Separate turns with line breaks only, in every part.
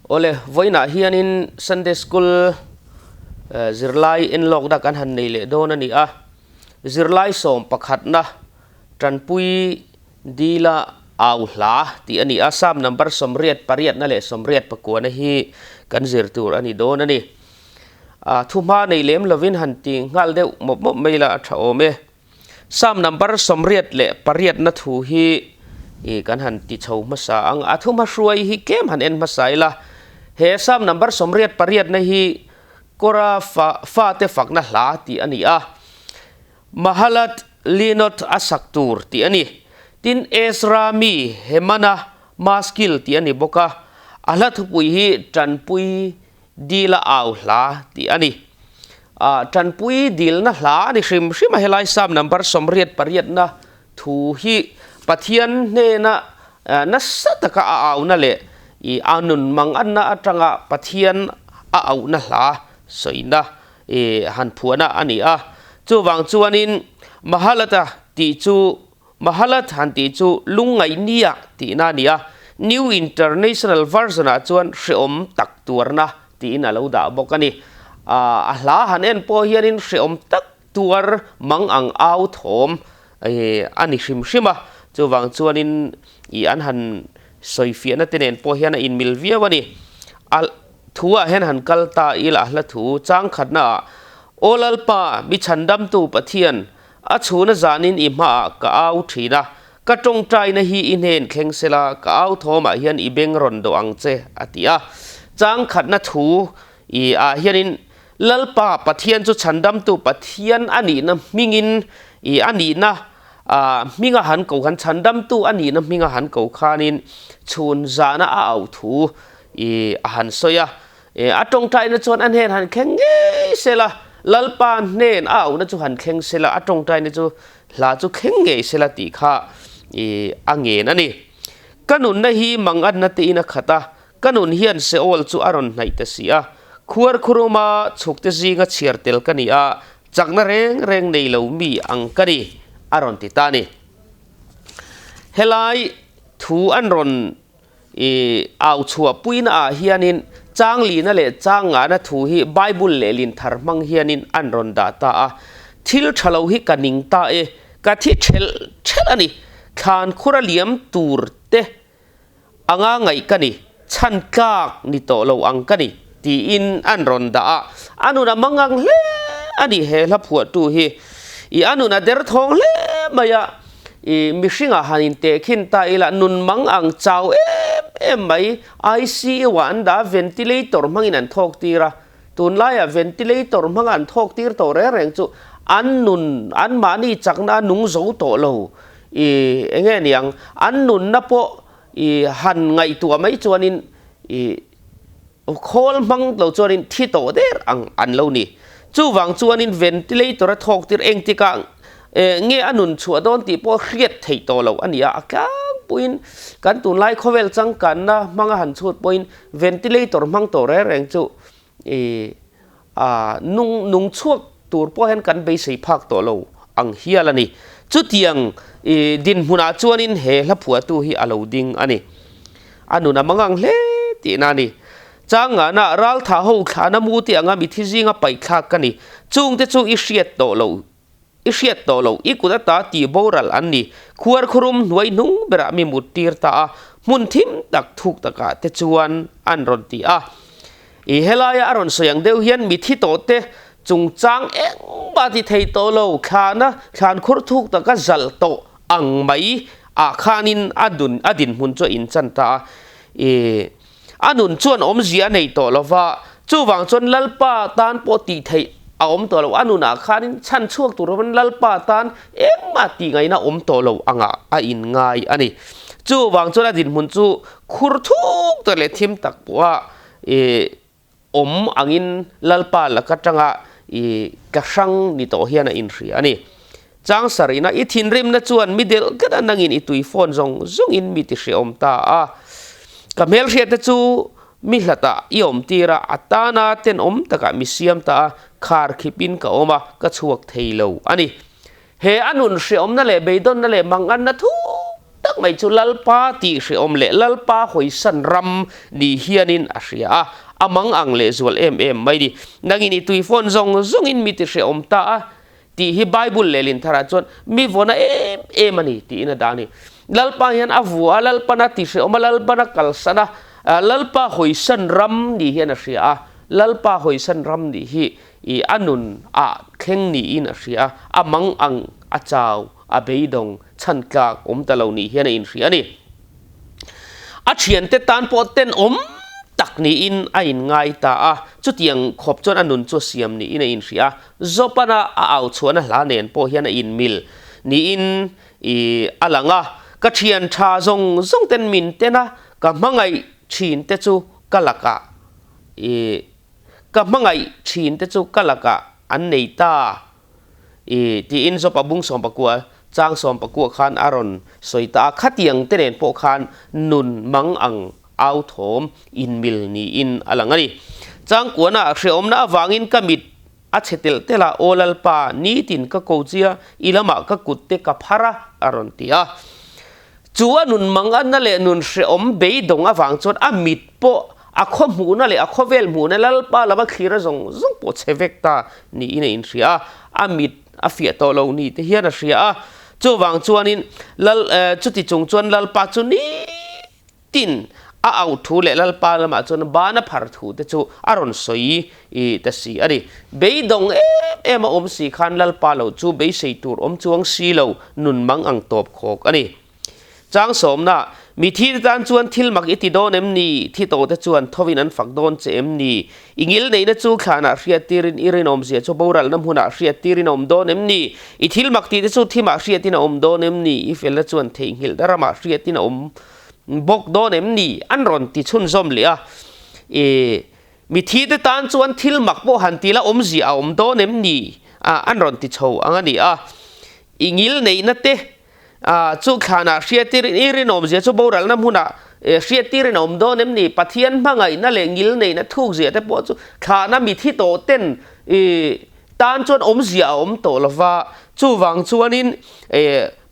Awle, vawiinah hianin Sunday School zirlai enlawkna kan han nei leh dawn a ni a. Zirlai sawm pakhatna tanpui dila au hla tih a ni a, Psalm number sawmriat pariatna leh sawmriat pakuana hi kan zir tur a ni dawn a ni. Thuhma nei lem lovin han ti nghal deuh mawp mawp mai la a tha awm e. Psalm number sawmriat leh pariatna thu hi i kan han ti chho hmasa ang. A thu hmahruai hi tlem han en hmasa ila, he Psalm number sawmriat pariatna hi Kora fa fate fakna hla tih a ni a, Mahalat Linot a sak tur tih a ni. Tin, Ezra mi Hemana Maskil tih a ni bawk a, a hla thupui hi Tanpui Dila au hla tih a ni. Ah, tanpui dilna hla a ni hrim hrim a, helai Psalm number sawmriat pariatna thu hi Pathian hnena nasa taka a auna leh i a nun mang anna atanga Pathian a auhna hla sawina i han phuahna a ni a. Chuvang chuanin Mahalata tih chu Mahalat han tih chu lungngaihnia tihna a ni a, New International Version-ah chuan hreawm tak tuarna tiin a lo dah bawk a ni. A hla han en pawh hianin hreawm tak tuar mang ang au thawm a ni hrim hrim a, chuvang chuanin ih an han sawifiahna te nen pawh hian a inmil viau a ni. A thuah hian han kal ta ila a hla thu changkhatnaah, Aw Lalpa, mi chhandamtu Pathian, A chhuna zanin i hmaah ka au thin a, ka tawngtaina hi i hnen thleng sela, ka au thawmah hian i beng rawn dawh ang che, a ti a. Chang khatna thu i ah hianin Lalpa Pathian chu chhandamtu Pathian a nihna hmingin i a nihna hminga han ko khan, chhandamtu a nihna hminga han ko khanin chhun zana a au thu i a han sawi a. A tawngtaina chuan a hnen han thleng ngei sela, Lalpa hnen a auhna chu han thleng sela, a tawngtaina chu hla chu thleng ngei sela tih kha a ngen a ni. Ka nunna hi manganna tein a khat a, ka nun hian Seol chu a rawn hnaih ta si a. Khuar khuruma chhukte zinga chhiar tel ka ni a, chakna reng reng nei lo mi ang ka ni, a rawn ti ta a ni. Helai thu an rawn I au chhuah puina ah hianin changlina leh changngahna thu hi Bible lehlin thar hmang hianin an rawn dah ta a. Thil tha lo hi ka ning ta e, ka thi thelh thelh a ni. Thlan khura liam tur te anga ngaih ka ni, chhan tlak ni tawh lo ang ka ni tiin an rawn dah a. A nun a mangang hle a ni he hla phuahtu hi. I a nun a derthawng hle mai a. I mihringah han intehkhin ta ila nun mang ang chau em em mai ICU ah an dah a, ventilator hmangin an thawk tir a, tunlaiah ventilator hmanga an thawk tir tawh reng reng chu an nun an mahni chakna a nung zo tawh lo i eng nge niang an nunna pawh i han ngaihtuah mai chuanin i khawl hmang lo chuanin thi tawh der ang an lo ni. Chuvang chuanin ventilator a thawk tir engtikah nge a nun chhuah dawn tih pawh hriat theih tawh loh a ni a, a tlangpuiin kan tunlai khawvel changkanna hmanga han chhut pawhin ventilator hmang tawh reng reng chu ih a nung nung chhuak tur pawh hian kan beisei phak tawh lo ang hial a ni. Chutiang ih dinhmunah chuanin he hla phuahtu hi a lo ding a ni. A nun a mangang hle tihna a ni. Changngahna raltha ho thlahna mu te anga mithi zinga paihthlak ka ni. Chungte chu i hriat tawh lo, i hriat tawh lo, i kut ata tih boral an ni. Khuar khurum hnuai hnung berah mi mut tir ta a, hmun thim tak thuk takah te chuan an rawn ti a. I helaia a rawn sawi ang deuh hian mithi tawh te chungchang engmah ti thei tawh lo, thlahna thlan khur thuk taka zalh tawh ang mai ah khanin a dun a dinhmun chu a inchan ta a. I a nun chuan awmzia a nei tawh lo va, chuvang chuan Lalpa tan pawh tih theih a awm tawh lo. A nunah khanin chhan chhuak tur lovin Lalpa tan engmah tih ngaihna awm tawh lo angah a inngai a ni. Chuvang chuan a dinhmun chu khur thuk tak leh thim tak pawha i awm angin Lalpa laka tanga i ka hrang ni tawh hian a inhria a ni. Chang sarihna i thinrimna chuan mi delh tlat a nangin i tui phone zawng zawngin mi ti hreawm ta a. Ka hmelhriatna chu mi hlatah i awm tir a, a tana tenawm takah mi siam ta a, khar khipin ka awm a, ka chhuak thei lo a ni. He a nun hreawmna leh beidawnna leh manganna thu. tak mai chu Lalpa tih hrehawm leh Lalpa hawisan ram ni hianin a hria a, a mang ang lehzual em em mai ni. Nangin i tui fawn zawng zawngin mi ti hrehawm ta a tih hi Bible lehlin tharah chuan mi vawna em em a ni tiin a dah a ni. Lalpa hian a vua a, Lalpan a ti hrehawm a, Lalpan a kalsan a, Lalpa hawisan ram ni hian a hria a, Lalpa hawisan ram nih hi i a nun ah thleng niin a hria a, a mang ang a chau, a beidawng, chhan tlak awm ta lo nih hian a inhria a ni. A thiante tan pawh tenawm tak niin a inngai ta a, chutiang khawp chuan a nun chu a siam niin a inhria a, Zopana a au chhuahna hla nen pawh hian a inmil niin i a lang a, ka thian tha zawng zawng ten min ten a, ka hmangaih thin te chu ka lakah i Ka hmangaih thin te chu ka lakah an nei ta i tiin Jopa bung sawmpakua chang sawmpakua khan a rawn sawi ta a, khatiang te nen pawh khan nun mang ang au thawm inmil niin a lang a ni. Changkuana hrehawmna avangin ka mit a chhe telh telh a, Aw Lalpa, nitin ka ko chia, i lamah ka kut te ka phar a, a rawn ti a. Chu a nun manganna leh nun hrehawm beidawng avang chuan a mit pawh a khaw hmuhna leh a khawvel hmuhna Lalpa lama thlir a zawng zawng pawh chhe vek ta niin a inhria a, a mit a fiah tawh lo ni te hian a hria a. Chuvang chuanin Lal chuti chung chuan Lalpa chu nitin a auh thu leh Lalpa lamah chuan ban a phar thu te chu a rawn sawi ta si a ni. Beidawng em em a awm si khan Lalpa lo chu beisei tur awm chuang si lo nun mang ang tawp khawk a ni. Chang sawmna, Mi thi te tan chuan thil mak i ti dawn em ni? Thi tawh te chuan thovin an fak dawn che em ni? I ngil neihna chu thlanah hriat tirin i rinawmzia chu boralna hmunah hriat tirin a awm dawn em ni? I thil mak tih te chu thimah hriatin a awm dawn em ni? I felna chuan theihnghilhna ramah hriatin a awm bawk dawn em ni? An rawn ti chhunzawm leh a. I Mithi te tan chuan thil mak pawh han ti la awmzia a awm dawn em ni? A an rawn ti chho ang a ni a. I ngil neihna te a chu thlanah hriattir i rinawmzia chu boralna hmunah hriattir in a awm dawn em ni? Pathian hmangaihna leh ngil neihna thukzia te pawh chu thlana mithi tawh ten i tan chuan awmzia a awm tawh lova. Chuvang chuanin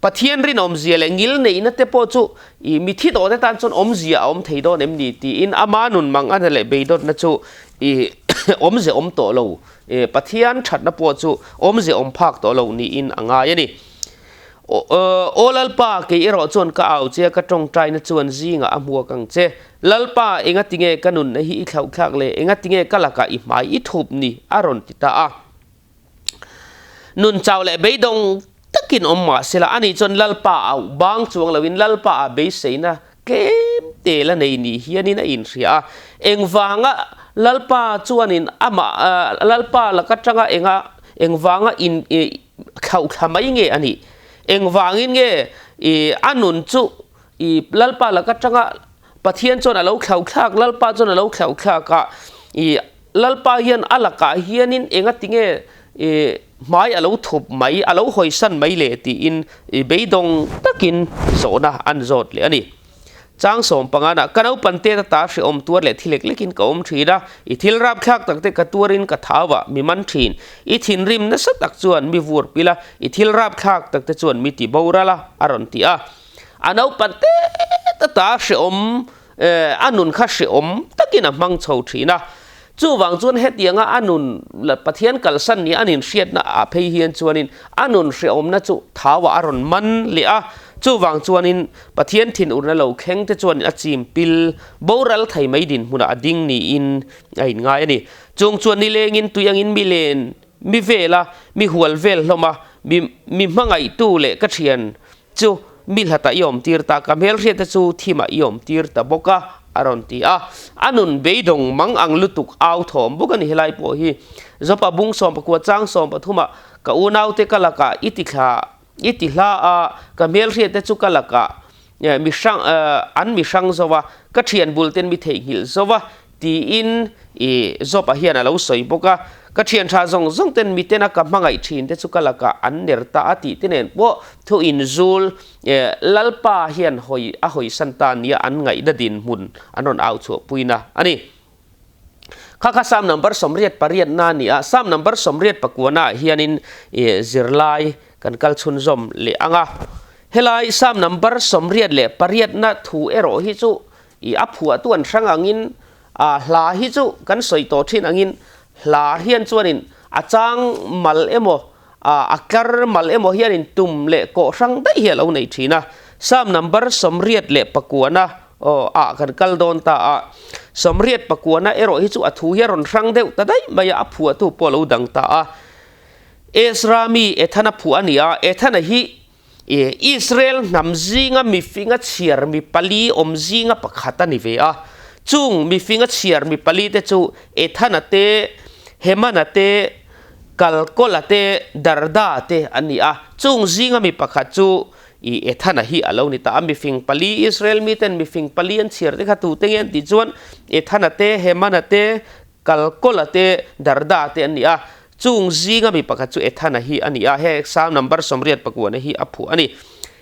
Pathian rinawmzia leh ngil neihna te pawh chu i mithi tawhte tan chuan awmzia a awm thei dawn em ni tiin ama nun mangana leh beidawtna chu i awmze awm tawh lo, Pathian thatna pawh chu awmze awm phak tawh lo niin a ngai a ni. Aw Lalpa, kei erawh chuan ka au che a, ka tawngtaina chuan zingah a hmuak ang che. Lalpa, engatinge ka nunna hi i thlauhthlak le? Engatinge ka lakah i hmai i thup ni? a rawn ti ta a. Nun chau leh beidawng takin awm mah sela, ani chuan Lalpa auh bang chuang loin Lalpa ah beiseina tlem te la nei ni hianin a inhria a. Engvanga Lalpa chuanin amah Lalpa laka tanga enga engvanga in thlauhthla mai nge a nih? Engvangin nge i a nun chu i Lalpa laka tanga Pathian chuan a lo thlauhthlak, Lalpa chuan a lo thlauhthlak a, i Lalpa hian a lakah hianin engatinge i hmai a lo thup mai, a lo hawisan mai le tiin i beidawng takin zawhna an zawt leh a ni. Chang sawm pangana, Ka naupan te ta hrehawm tuar leh thi lek lekin ka awm thin a, i thil rapthlak tak te ka tuarin ka thau a, mi man thin. I thinrim nasa tak chuan mi vur pil a, i thil rapthlak tak te chuan mi ti boral a, a rawn ti a. A naupan te ta hrehawm a nun kha hrehawm takin a hmang chho thin a. Chuvang chuan hetianga a nun Pathian kalsan nia an inhriatna ah phei hian chuanin a nun hrehawmna chu thauah a rawn man leh a. Chuvang chuanin Pathian thinurna lo thleng te chuanin a chim pil boral thei mai dinhmunah a ding niin a inngai a ni. Chung chuan nilengin tui angin mi len mi vel a, mi hual vel hlawm a, mi mi hmangaihtu leh ka thian Chu mi hlatah i awm tir ta, ka hmelhriat te chu thimah i awm tir ta bawk a, a rawn ti a. A nun beidawng mang ang lutuk au thawm bawk a ni helai pawh hi. Jopa bung 14 chang 13 ah ka unaute ka lakah i ti thla i ti hla a, ka hmelhriat te chu ka lakah mi hrang an mi hrang zo a, ka thian bul ten mi theihnghilh zo a, Tiin i Job-a hian a lo sawi bawk a, Ka thian tha zawng zawng ten mitena ka hmangaih thin te chu ka lakah an ner ta a tih te nen pawh thu inzul Lalpa hian hawi a hawisan ta nia an ngaihna dinhmun an rawn au chhuahpuina a ni. Kha kha Psalm number 88 na a ni a, Psalm number 89 ah hianin zirlai kan kal chhunzawm leh ang a. Helai Psalm number 88na thu erawh hi chu i a phuahtu an hrang angin a hla hi chu kan sawi tawh thin angin hla hian chuanin a chang mal emaw a tlar mal emaw hianin tum leh kawh hrang daih hi a lo nei thin a. Psalm number 89na aw ah kan kal dawn ta a, 89na erawh hi chu a thu hi a rawn hrang deuh ta daih mai a, a phuahtu pawh a lo dang ta a. Ezra mi Ethana phuah a ni a, Ethana hi Israel hnam zinga mifinga chhiar mi pali awm zinga pakhat a ni ve a. Chung mifinga chhiar mi pali te chu Ethana te, Hemana te, Kalkola te, Darda te an ni a. Chung zinga mi pakhat chu Ethana hi a lo ni ta a. Mifing pali, Israel miten mifing pali an chhiar te kha tute nge an tih chuan Ethana te, Hemana te, Kalkola te, Darda te an ni a. Chung zinga mi pakhat chu Ethana hi a ni a, he Psalm number 89 hi a phuah a ni.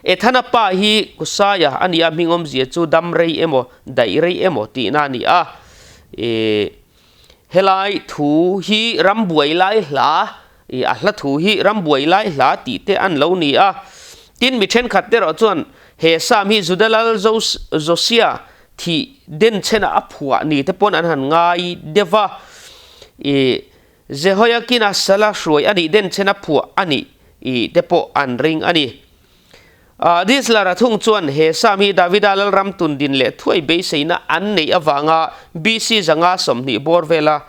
Ethana pa hi Kusaia a ni a, hming awmzia chu dam rei emaw, daih rei emaw tihna a ni a. Ih, helai thu hi rambuai lai hla, ih, a hla thu hi rambuai lai hla tih te an lo ni a. Tin, mi thenkhat te erawh chuan he Psalm hi Juda lal Josia thih denchhena a phuah ni te pawn an han ngai deuh va. Ih, Jehoiakina sala hruai a nih denchhen a phuah a nih i te pawh an ring a ni. Disler-a thung chuan he Psalm hi Davida lalram tun din leh thuai beiseina an neih avanga BC 520 bawr vela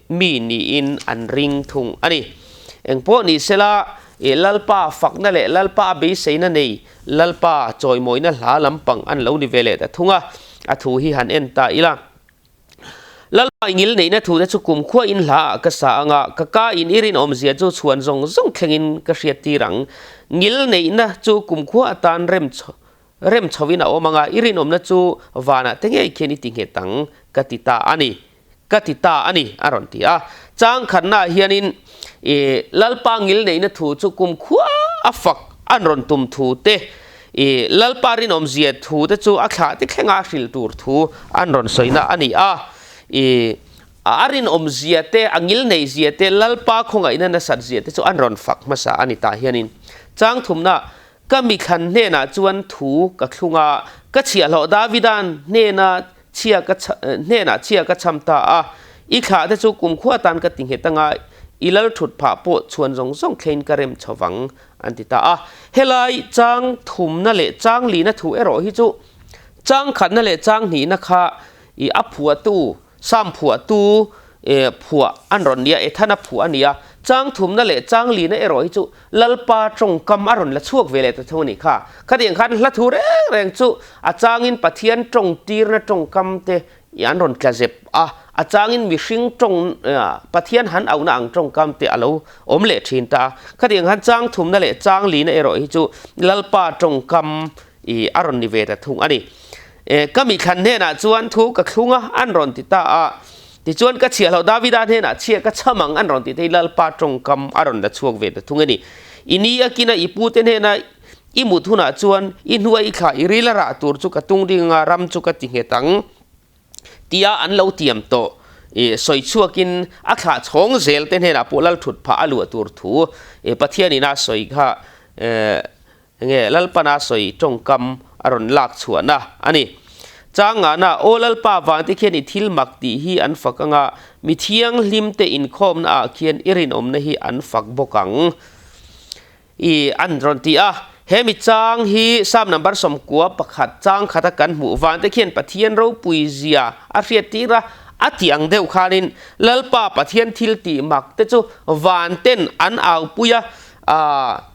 mi niin an ring thung a ni. Engpawh ni sela, Lalpa fakna leh Lalpa a beiseina nei Lalpa chawimawina hla lampang an lo ni ve leh ta thung a, a thu hi han en ta ila. Lalpa i ngil neihna thute chu kumkhua in hla ah ka sa ang a, ka ka in i rinawmzia chu chhuan zawng zawng thlengin ka hriattir ang. Ngil neihna chu kumkhua atan rem rem chhovin a awm ang a, i rinawmna chu vanah te ngei khian i ti nghet ang, ka ti ta a ni, ka ti ta a ni, a rawn ti a. Chang khatnaah hianin i Lalpa ngil neihna thu chu kumkhua a fak an rawn tum thu te, I Lalpa rinawmzia thu te chu a thlah te thlenga hrilh tur thu an rawn sawina a ni a. I a rinawmzia te, a ngilneihzia te, Lalpa khawngaihna nasat zia te chu an rawn fak hmasa a ni tah hianin. Chang thumna, Ka mithlan hnenah chuan thu ka thlung a, ka chhiahhlawh Davida'n hnena chhia ka hnenah chhia ka chham ta a, i thlah te chu kumkhua atan ka ti nghet anga i lal thut phah pawh chhuan zawng zawng thlein ka rem chho vang, an ti ta a. Helai chang thumna leh chang lihna thu erawh hi chu chang khatna leh chang hnihna kha i a phuahtu, Psalm phuahtu phuah an rawn nia, Ethana phuah a ni a. Chang thumna leh chang lihna erawh hi chu Lalpa tawngkam a rawn la chhuak ve leh ta thung a nih kha. Khatiang khan hla thu reng reng chu a changin Pathian tawng tirna tawngkam te an rawn tla zep a, a changin mihring tawng Pathian han auhna ang tawngkam te a lo awm leh thin ta a. Khatiang khan chang thumna leh chang lihna erawh hi chu Lalpa tawngkam i a rawn ni ve ta thung a ni. Ka mithlan hnenah chuan thu ka thlung a, an rawn ti ta a. Tichuan ka chhiahloh Davida hnenah chhia ka chham ang an rawn ti thei Lalpa tawngkam a rawn la chhuak ve ta thung a ni. I ni a kina i pute hnena i mut hunah chuan i hnua i thlah i ril a rah tur chu ka tung ding anga ram chu ka ti nghet ang tia an lo tiam tawh i sawi chhuakin a thlah chhawng zel te hnenah pawh lal thut phah a luah tur thu i Pathianin a sawi kha Enge Lalpana sawi tawngkam a rawn lak chhuahna a ni. Chang ngahna, Aw Lalpa vangte khian i thil mak tih hi an fak anga, mi thianghlimte inkhawmna ah khian i rinawmna hi an fak bawk ang. I an rawn ti a. He mi chang hi Psalm number 91 chang khata kan hmuh vangte khian Pathian ropui zia a hriat tir a, a tih ang deuh khanin Lalpa Pathian thil tih mak te chu vanten an aupui a, aa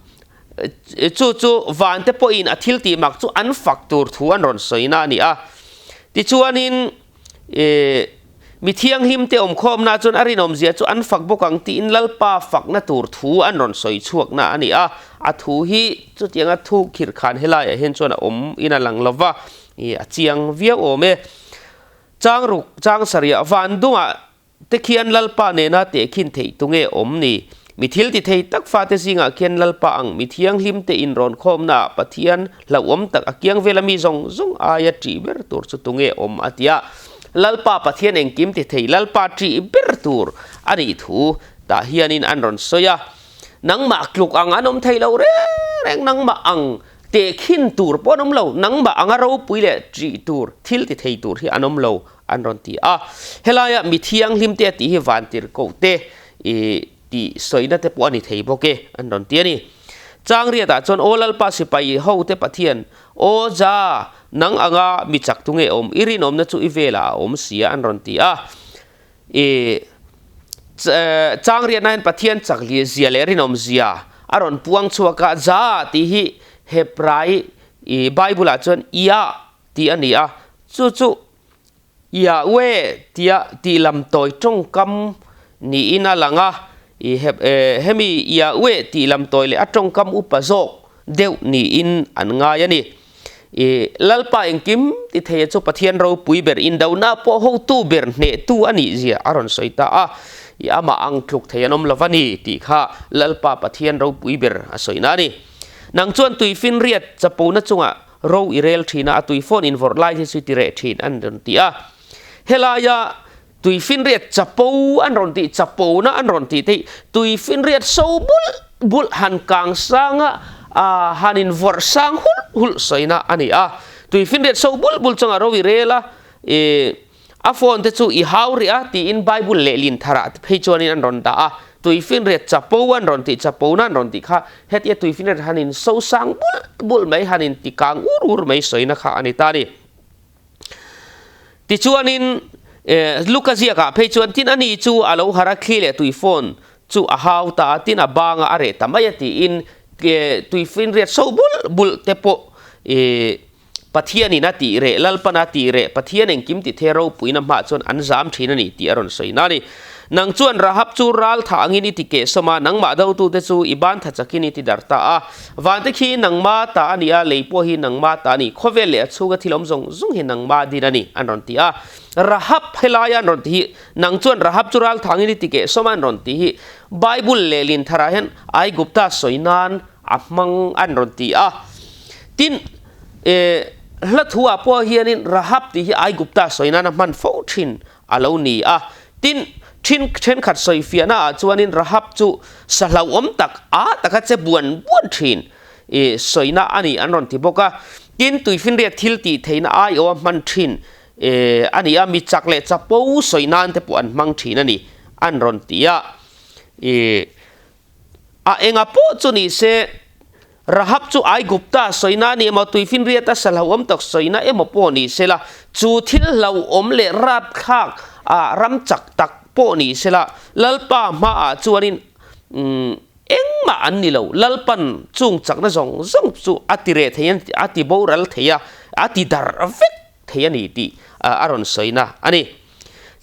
Chu chu vante pawhin a thil tih mak chu an fak tur thu an rawn sawina a ni a. Tichuanin mi thianghlimte awmkhawmna chuan a rinawmzia chu an fak bawk ang tiin Lalpa fakna tur thu an rawn sawi chhuakna a ni a. A thu hi chutianga thu khirh khan helaiah hian chuan a awm in a lang lo va, a chiang viau awm e. Chang ruk chang sarih van dungah Te khian Lalpa nena tehkhin theih tu nge awm ni? Mi thil ti thei tak fate zingah khian Lalpa ang mi thianghlim te inrawn khawmnaah Pathian hlauhawm tak a kiang vela mi zawng zawng aia ṭih ber tur chu tu nge awm a ti a. Lalpa Pathian engkim ti thei Lalpa ṭih ber tur a nih thu tah hianin an rawn sawi a. Nangmah tluk ang an awm thei lo reng reng, nangmah ang. Tehkhin tur pawh an awm lo, nangmah anga ropui leh ṭih tur, thil ti thei tur hi an awm lo, an rawn ti a. Helaia mi thianghlim te a tih hi vantirhkoh te tih sawina te pawh a ni thei bawk e, an rawn ti a ni. Changriatah chuan, Aw Lalpa sipai ho te Pathian, Aw Ja, nang anga mi chak tu nge awm, i rinawmna chu i velah a awm si a, an rawn ti a. I Changriatna hian Pathian chak zia leh rinawm zia a rawn puang chhuak a, Ja tih hi Hebrai Bible-ah chuan Yah tih a ni a, chu chu Yahweh tia tih lam tawi tawngkam niin a lang a, hemi Yahweh tih lam tawi leh a tawngkam upa zawk deuh niin an ngai a ni. I Lalpa engkim ti theia chu Pathian ropui ber indona pawh hotu ber hnehtu a nih zia a rawn sawi ta a, i amah ang tluk thei an awm lo va ni tih kha Lalpa Pathian ropui ber a sawina a ni. Nang chuan tuifinriat chapona chungah ro i rel thin a, a tuifawn invawrh lai hi chu i ti reh thin an rawn ti a. Helaia tuifinriat chapo an rawn tih, chapona an rawn tih te hi tuifinriat so bulh bulh han kang sanga han invawrh sang hulh hulh sawina a ni a. Tuifinriat so bulh bulh chungah ro i rel a, a phone te chu i hau rih a tiin Bible lehlin tharah te phei chuanin an rawn dah a. Tuifinriat chapo an rawn tih, chapona an rawn tih kha hetia tuifinriat han in so sang bulh bulh mai, han in ti kang ur ur mai sawina kha a ni ta a ni. Tichuanin, Luka ziakah phei chuan tin ani chu a lo har a, thli leh tuifawn chu a hau ta a, tin a banga a reh ta mai a tiin tuifinriat so bulh bulh te pawh Pathianin a tih reh, Lalpan a tih reh, Pathian engkim ti the ropuina hmaah chuan an zam thin a ni tih a rawn sawi na a ni. Nang chuan Rahab chu ral tha angin i ti keh sawm a, nangmah dotute chu i ban tha chakin i ti dar ta a. Vante khi nangma ta a ni a, lei pawh hi nangma ta a ni, khawvel leh a chhunga thil awm zawng zawng hi nangma din a ni, an rawn ti a. Rahab helaia an rawn ti hi, nang chuan Rahab chu ral thangin i ti keh sawm a an rawn ti hi, Bible lehlin tharah hian Aigupta sawi nan a hmang an rawn ti a. Tin, hla thuah pawh hianin Rahab tih hi Aigupta sawi nan a hman fo thin a lo ni a. Tin, thin thenkhat sawifiahna ah chuanin Rahab chu sa hlauhawm tak a taka che buan buan thin i sawina a ni an rawn ti bawk a. Tin, tuifinriat thil tih theihna aiawha hman thin a ni a, mi chak leh chapo sawi nan te pawh an hmang thin a ni an rawn ti a. I A enga pawh chu ni se, Rahab chu Aigupta sawina a ni emaw, tuifinriata sa hlauhawm tak sawina emaw pawh ni se la, chu thil hlauhawm leh rapthlak ah ram chak tak pawh ni se la, Lalpa hmaah chuanin engmah an ni lo. Lalpan chung chakna zawng zawng chu a ti reh thei a, a ti boral thei a, a ti darh vek thei a ni tih a rawn sawina a ni.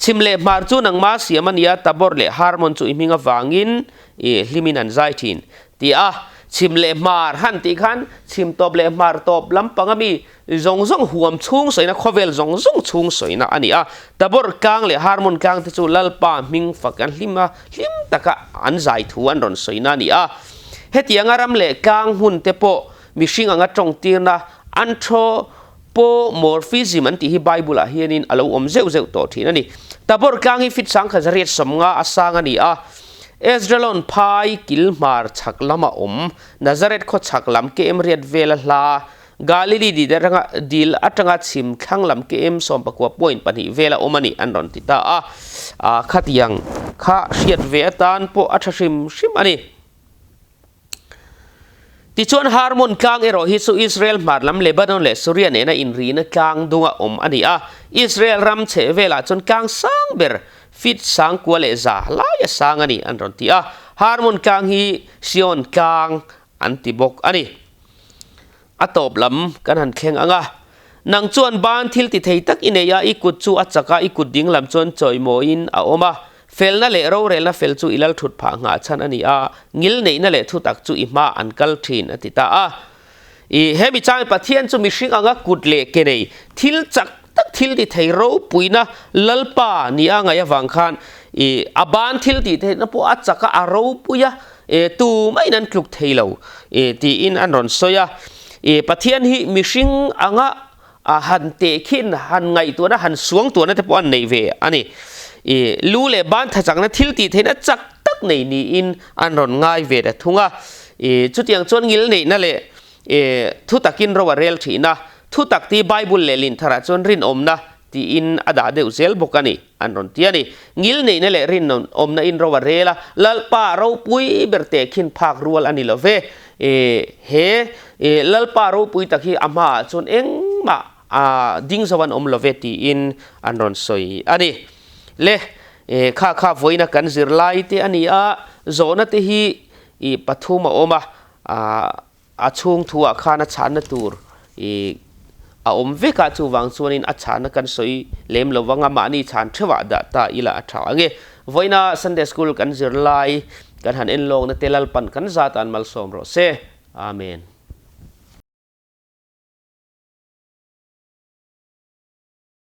Chhim leh hmar chu nangma siam a nia, Tabor leh Harmon chu i hming avangin i hlimin an zai thin, ti a. Chhim leh hmar han tih khan chhim tawp leh hmar tawp lampang a mi zawng zawng huam chhung sawina, khawvel zawng zawng chhung sawina a ni a. Tabor tlang leh Harmon tlang te chu Lalpa hming fak an hlim a, hlim taka an zai thu an rawn sawina a ni a. Hetianga ram leh tlang hmun te pawh mihring anga tawngtirna an thaw Pomorphism an tih hi Bible-ah hianin a lo awm zeuh zeuh tawh thin a ni. Tabor tlang hi fit sangkhat zariat 50 a sang a ni a. Esdraelon phai kil hmar chhak lama awm, Nazareth khaw chhak lam KM riat vela hla, Galili dil atanga dil atanga chhim thlang lam KM 19 point pahnih vela awm a ni an rawn ti ta a. Khatiang kha hriat ve atan pawh a tha hrim hrim a ni. Tichuan Harmon tlang erawh hi chu Israel hmar lam Lebanon leh Suria nena inrihna tlang dunga awm a ni a. Israel ram chheh velah chuan tlang sang ber feet sang kua leh za laia sang a ni an rawn ti a. Harmon tlang hi Sion tlang an ti bawk a ni. A tawp lam kan han thleng ang a. Nang chuan ban thil ti thei tak i nei a, i kut chu a chak a, i kut ding lam chuan chawimawiin a awm a. Felna leh rorelna fel chu i lal thut phah nghah chhan a ni a, ngil neihna leh thutak chu i hma an kal thin, a ti ta a. I hemi chang Pathian chu mihring anga kut leh ke nei, thil chak tak thil ti thei ropuina Lalpa ni a ngaih avang khan i a ban thil tih theihna pawh a chak a, a ropui a, e tu maiin an tluk thei lo e tiin an rawn sawi a. E Pathian hi mihring anga a han tehkhin, han ngaihtuahna, han suangtuahna te pawh an nei ve a ni. E lu leh ban thachakna thil tih theihna chak tak nei niin an rawn ngai ve ta thung a. E chutiang chuan ngil neihna leh Thu takin ro a rel thin a, thu tak ti Bible lehlin tharah chuan rinawmna tiin a dah deuh zel bawk a ni, an rawn ti a ni. Ngilneihna leh rinawmna in ro a rel a, Lalpa ropui ber tehkhin phak rual a ni lo ve. He Lalpa ropui tak hi a hmaah chuan engmah a ding zo an awm lo ve tiin an rawn sawi a ni. Le, kha kha vawiina kan zirlai te a ni a, zawhna te hi pathum a awm a, A chhung thuah khan a chhanna tur i a awm vek a, chuvang chuanin a chhanna kan sawi lem lo vang a, mahni chhan theuhah dah ta ila a tha ang e. Vawiina Sunday School kan zir lai kan han en lawkna te Lalpan kan zat an malsawm rawh se. Amen.